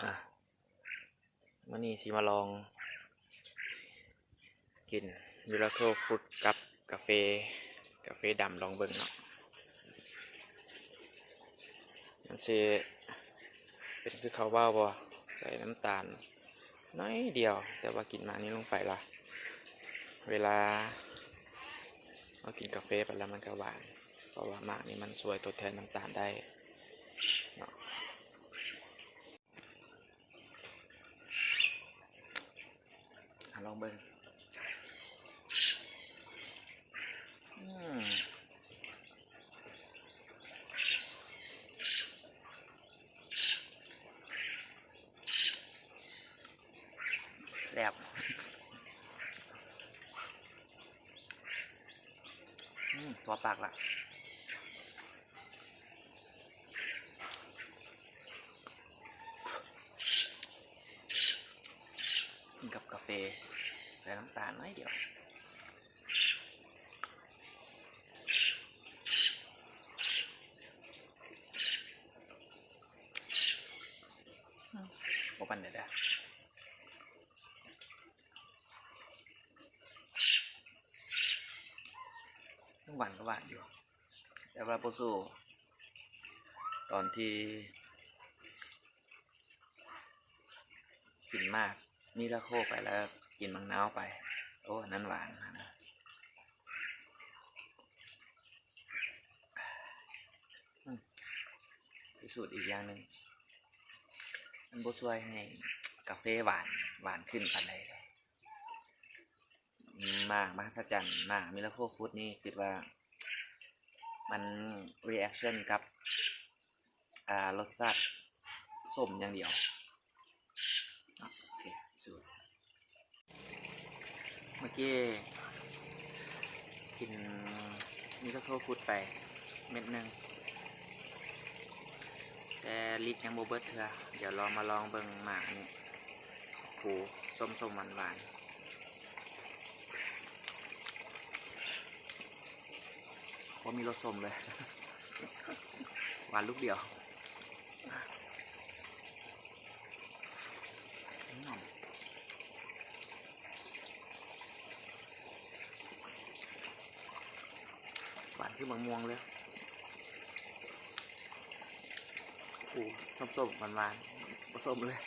ອ່ະ ມື້ນີ້ຊິມາລອງກິນມິຣາເຄິນຟຣຸດກັບກາເຟ ກາເຟດຳ ລອງເບິ່ງເນາະ. ມັນຊິເປັນຄືເຂົາເວົ້າບໍ່? ໃສ່ນ້ຳຕານໜ້ອຍດຽວ, ແຕ່ວ່າກິນມານີ້ລົງໄປລະ ເວລາເຮົາກິນກາເຟໄປແລ້ວມັນກະຫວານ, ເພາະວ່າໝາກນີ້ມັນຊ່ວຍທົດແທນນ້ຳຕານໄດ້ເນາະ. ອາ ລອງເບິ່ງ. ອືມ ແຊບ. ອືມ ທົ່ວປາກລະ. ກິນກັບກາເຟ ໃສ່ນ້ຳຕານໜ້ອຍດຽວ. ອືມ ບໍ່ປານໃດເດີ້. ຫວານກະຫວານຢູ່ ແຕ່ວ່າບໍ່ສູ້ຕອນທີ່ກິນໝາກມິຣາເຄິນໄປແລ້ວກິນໝາກນາວໄປ. ໂອ້ ອັນນັ້ນຫວານຫັ້ນນະ. ອືມ ພິສູດອີກຢ່າງໜຶ່ງ ມັນບໍ່ຊ່ວຍໃຫ້ກາເຟຫວານ ຫວານຂຶ້ນປານໃດເດ້. ໝາກມະຫັດສະຈັນ ໝາກມິຣາເຄິນຟຣຸດນີ້ ຄິດວ່າມັນຣີແອັກຊັນກັບ ອ່າ ລົດຊາດສົ້ມຢ່າງດຽວ. ໂອເຄ ສູດ. ເມື່ອກີ້ກິນມິຣາເຄິນຟຣຸດໄປເມັດໜຶ່ງ ແຕ່ລິດຍັງບໍ່ເບິດເທື່ອ. ດຽວລອງມາລອງເບິ່ງໝາກນີ້ ໂຫ ສົ້ມໆ ຫວານໆ. ບໍ່ມີລົດສົ້ມເລີຍ ຫວານລູກດຽວ. ອືມ ຫວານຄືໝາກມ່ວງເລີຍ. ໂອ້ ສົ້ມໆ ຫວານໆ ບໍ່ສົ້ມເລີຍ.